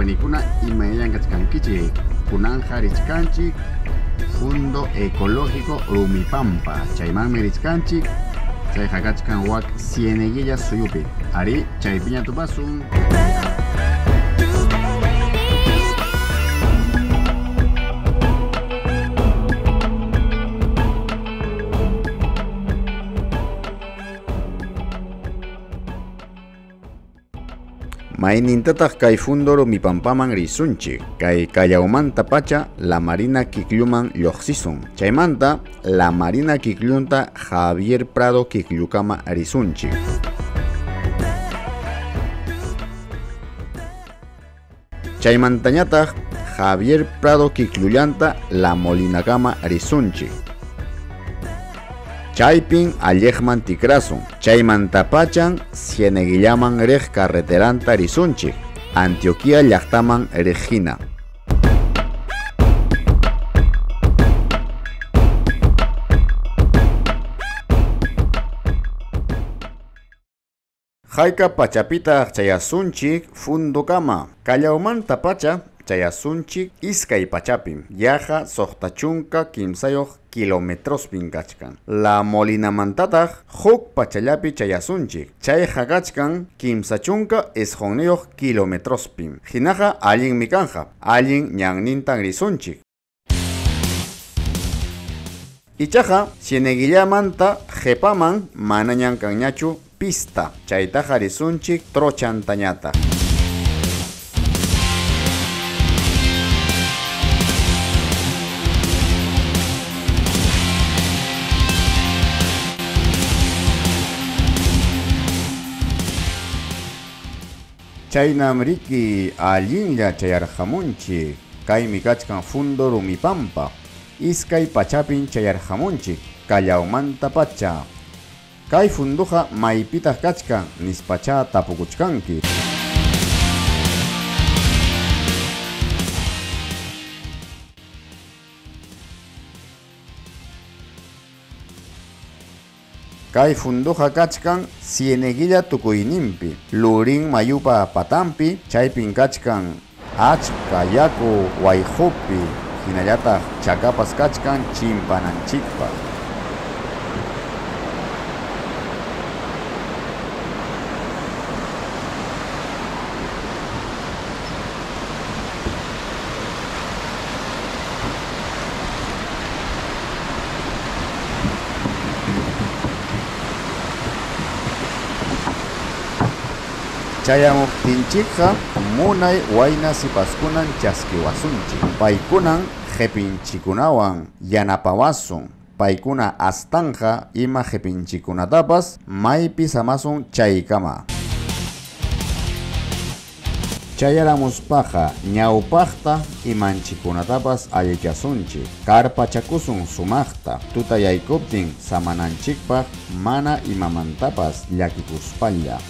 Wawqipanikuna imaynallan kachkankichik. Kunanja richkanchik Fundo Ecológico Rumipampa. Chaymanmi richkanchik. Chayqa kachkan wak Cieneguilla suyupi. Ari, chaypiña tupasun. Maynintataq kay fundo Rumipampaman risunchik, kay Callaumanta pacha La Marina Kikluman lluqsisun. Chaymanta La Marina Kiklunta Javier Prado Kikllukama risunchik. Chaymantañataq Javier Prado Kiklullanta La Molinakama risunchik. Chaypin alliqman tikrasun. Chaymantapachan Cieneguillaman riq carreteranta risunchik. Antioquia llaqtaman riqhina. Hayka pachapitaq chayasunchik fundukama. Callaumanta pacha chayasunchik iskay pachapim. Yaqa 63 kilometrospin kachkan. La Molinamantataq huk pachallapi chayasunchik. Chayqa kachkan 39 kilometrospin. Hinaqa allinmi kanja. Allin ñannintan risunchik. Ichaqa Cieneguillamanta qhipaman manañan kanñachu pista. Chaytaqa risunchik trochantañataq. Chaynam riki allinlla chayarqamunchik. Kaymi kachkan Fundo Rumipampa. Iskay pachapin chayarqamunchik Callaumanta pacha. Kay funduqa maypitaq kachkan nispacha tapukuchkanki. Kay funduqa kachkan Cieneguilla tukuyninpi, Lurín mayupa patampi, chaypin kachkan achka yaku wayqupi, hinallataq chakapas kachkan chimpananchikpaq. Chayamuptinchikqa munay wayna sipaskunan chaskiwasunchik. Paykunan qhipinchikunawan yanapawasun. Paykuna astanja ima qhipinchikunatapas maypi samasun chaykama. Chayaramuspaqa ñawpaqta imanchikunatapas allichasunchik. Karpachakusun sumaqta. Tutayaykuptin samananchikpaq mana imamantapas llakikuspalla.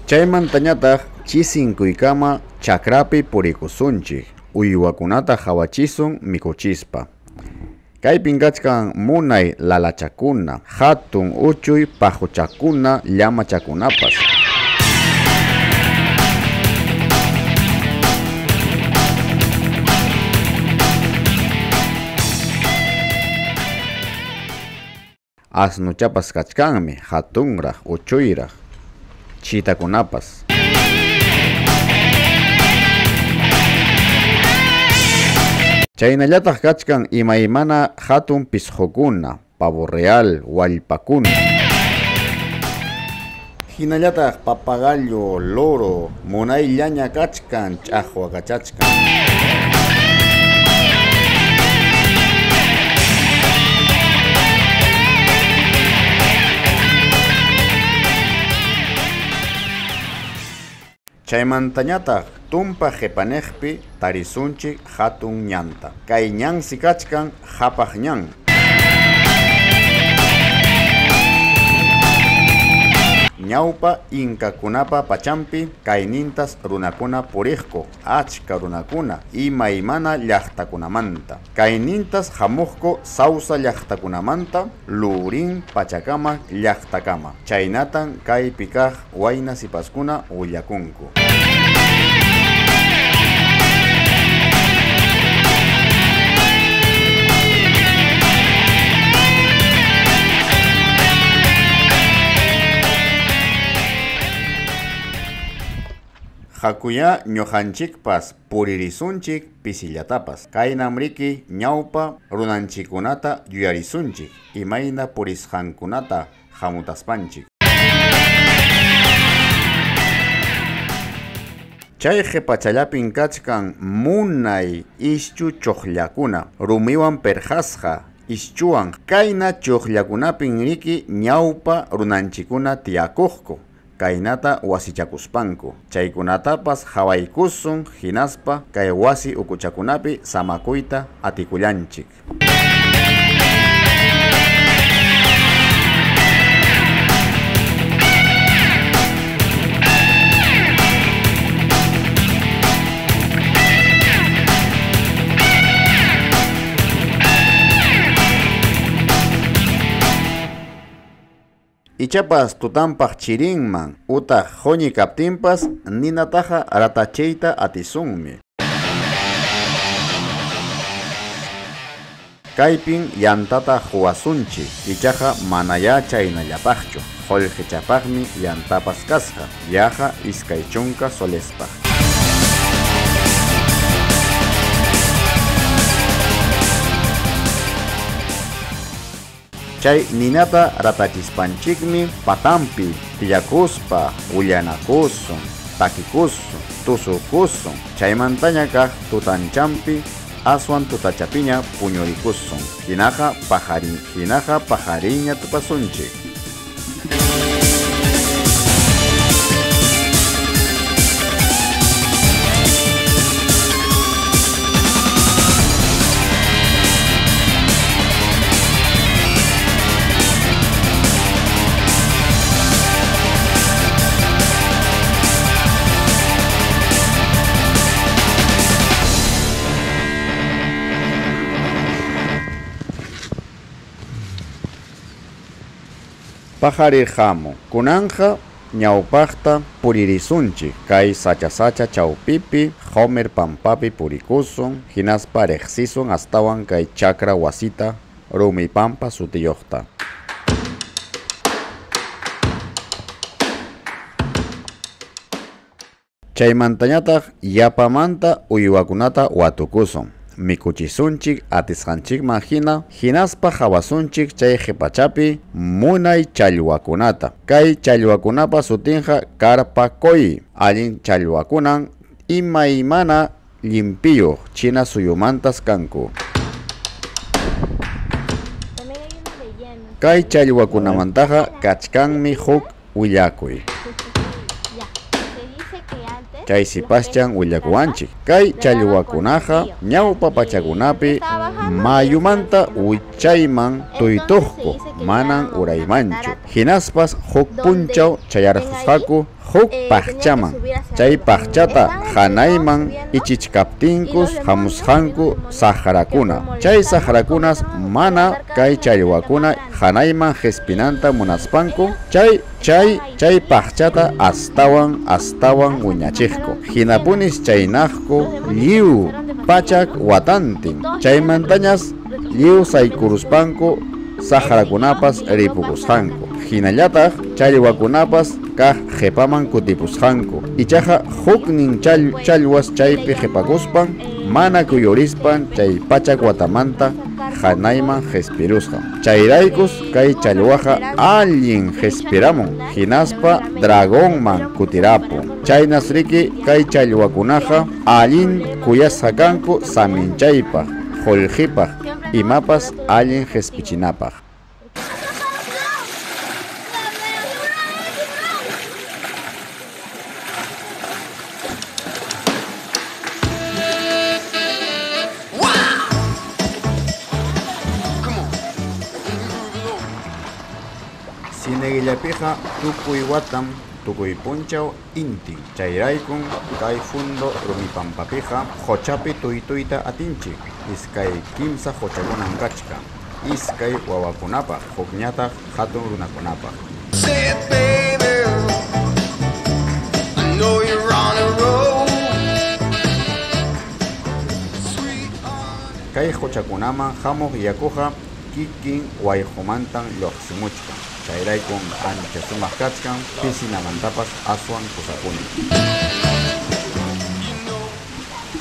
Chaymantañataq chisinkuykama chakrapi purikusunchik, uywakunata hawachisun mikuchispa. Kaypin kachkan munay lalachakuna, hatun uchuy paquchakuna, llamachakunapas. Asnuchapas kachkanmi, hatunraq, uchuyraq, chitakunapas. Chaynallataq kachkan imaymana hatun pisqukuna, pavo real, wallpakuna. Hinallataq papagallo, loro, munayllaña kachkan, ch'aqwakachachkan. Chaymantañataq tumpa qhipaniqpi tarisunchik hatun ñanta. Kay ñansi kachkan qhapaq ñan. Ñawpa inkakunapa pachampi kaynintas runakuna puriqku, achka runakuna imaymana llaqtakunamanta. Kaynintas hamuqku Sausa llaqtakunamanta Lurín Pachakama llaqtakama. Chaynatan kaypi kaq wayna sipaskuna willakunku. Hakuya ñuqanchikpas puririsunchik pisillatapas. Kaynam riki ñawpa runanchikkunata yuyarisunchik imayna purisqankunata hamutaspanchik. Chay qhipachallapin kachkan munay ischu chuqllakuna rumiwan perqasqa ischuwan. Kayna chuqllakunapin riki ñawpa runanchikkuna tiyakuqku kaynata wasichakuspanku. Chaykunatapas hawaykusun hinaspa kay wasi ukuchakunapi samakuyta atikullanchik. Ichapas tutampaq chirinman utaq quñi kaptinpas ninataqa ratachiyta atisunmi. Kaypin yantata huwasunchik, ichaqa manayá chaynallapaqchu. Qullqichapaqmi yantapas kasqa, yaqa 20 solespaq. Chay ninata ratachispanchikmi patampi tiyakuspa willanakusun, takikusun, tusukusun. Chaymantaña kaq tutanchampi aswan tutachapiña puñurikusun. Hinaqa paqarinña tupasunchik. Paqarirqamu kunanqa ñawpaqta puririsunchik kay sacha-sacha chawpipi Homer pampapi purikusun hinaspa riqsisun astawan kay chakra wasita Rumipampa sutiyuqta. Chaymantañataq yapamanta uywakunata watukusun. Mikuchisunchik atisqanchikman hina hinaspa hawasunchik chay qipachapi munay challwakunata. Kay challwakunapa sutinqa karpakoy. Allin challwakunan imaymana llimpiyuq China suyumantas kanku. Kay challwakunamantaqa kachkanmi huk willakuy. Chay sipaschan willakuwanchik. Kay challwakunaqa ñawpa pachakunapi mayumanta wichayman tuytuqku manan uraymanchu. Hinaspas huk punchaw chayarqusqaku huk paqchaman. Chay paqchata hanayman ichichkaptinkus hamusqanku saqrakuna. Chay saqrakunas mana kay challwakuna hanayman qispinanta munaspanku chay paqchata astawan wiñachiqku. Hinapunis chaynaqku lliw pachak watantin. Chaymantañas lliw saykuruspanku saqrakunapas ripukusqanku. Hinallataq challwakunapas kaq qipaman kutipusqanku. Ichaqa huknin challwas chaypi qipakuspan mana kuyurispan chay pachak watamanta hanayman qispirusqa. Chayraykus kay challwaqa allin qispiramun hinaspa dragonman kutirapun. Chaynas riki kay challwakunaqa allin kuyasqa kanku saminchaypaq, qullqipaq, imapas allin qispichinapaq. Sin Cieneguillapiqa tukuy watam tukuy punchaw intin. Chayraykun kay fundo Rumipampapiqa quchapi tuytuyta atinchik. Iskay kimsa quchakunam kachkan. Iskay wawakunapaq, hukñataq hatun runakunapaq. Say it, baby. I know you're on a roll. Sweet honey. Kay quchakunaman hamuq yakuqa kikin wayqumantan lluqsimuchkan. Chayraykun ancha sumaq kachkan, pisinamantapas aswan kusapuni.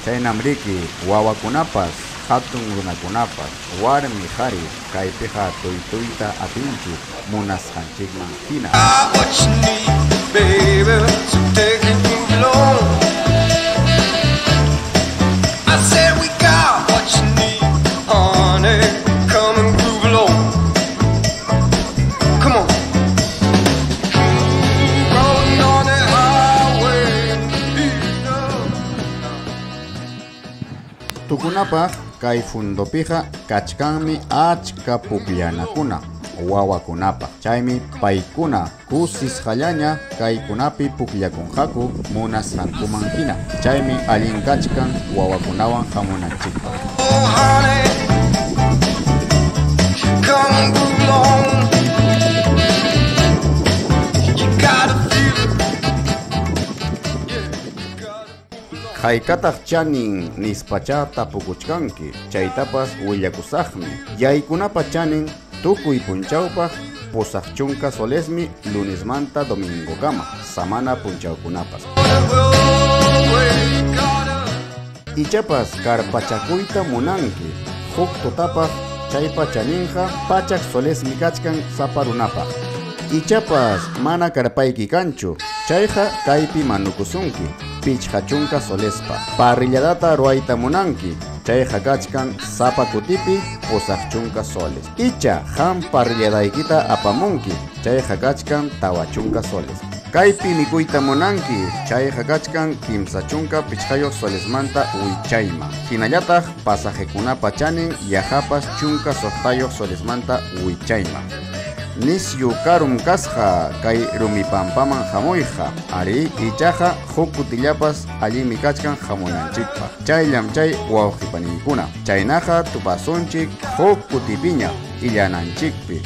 Chaynam riki wawakunapas, hatun runakunapas, warmi qhari kaypiqa tuytuyta atinchik munasqanchikman hina. Got what you need, baby. So take it, move along. I said we got what you need, honey. Come and groove along. Come on. Rolling on the highway, you know. Tukunapaq kay fundopiqa kachkanmi achka pukllanakuna wawakunapaq. Chaymi paykuna kusisqallaña kaykunapi pukllakunqaku munasqankuman hina. Chaymi allin kachkan wawakunawan hamunanchikpaq. Oh, honey, come and groove along. You gotta feel it. Yeah, you gotta move along. Haykataq chanin nispacha tapukuchkanki, chaytapas willakusaqmi. Yaykunapa chanin tukuy punchawpaq 80 solesmi lunesmanta domingokama, samana punchawkunapas. Ichapas karpachakuyta munanki, huk tutapaq chaypa chaninqa 100 solesmi kachkan sapa runapaq. Ichapas mana karpayki kanchu, chayqa kaypi manukusunki, 50 solespa. Parrilladata ruwayta munanki, chayqa kachkan sapa kutipi 80 soles. Icha qam parrilladaykita apamunki, chayqa kachkan 40 soles. Kaypi mikuyta munanki, chayqa kachkan 35 solesmanta wichayman. Hinallataq pasajekunapa chanin yaqapas 16 solesmanta wichayman. Nisyu karum kasqa kay Rumipampaman hamuyqa, ari ichaqa huk kutillapas allinmi kachkan hamunanchikpaq. Chayllam chay wawqipaniykuna. Chaynaqa tupasunchik huk kutipiña illananchikpi.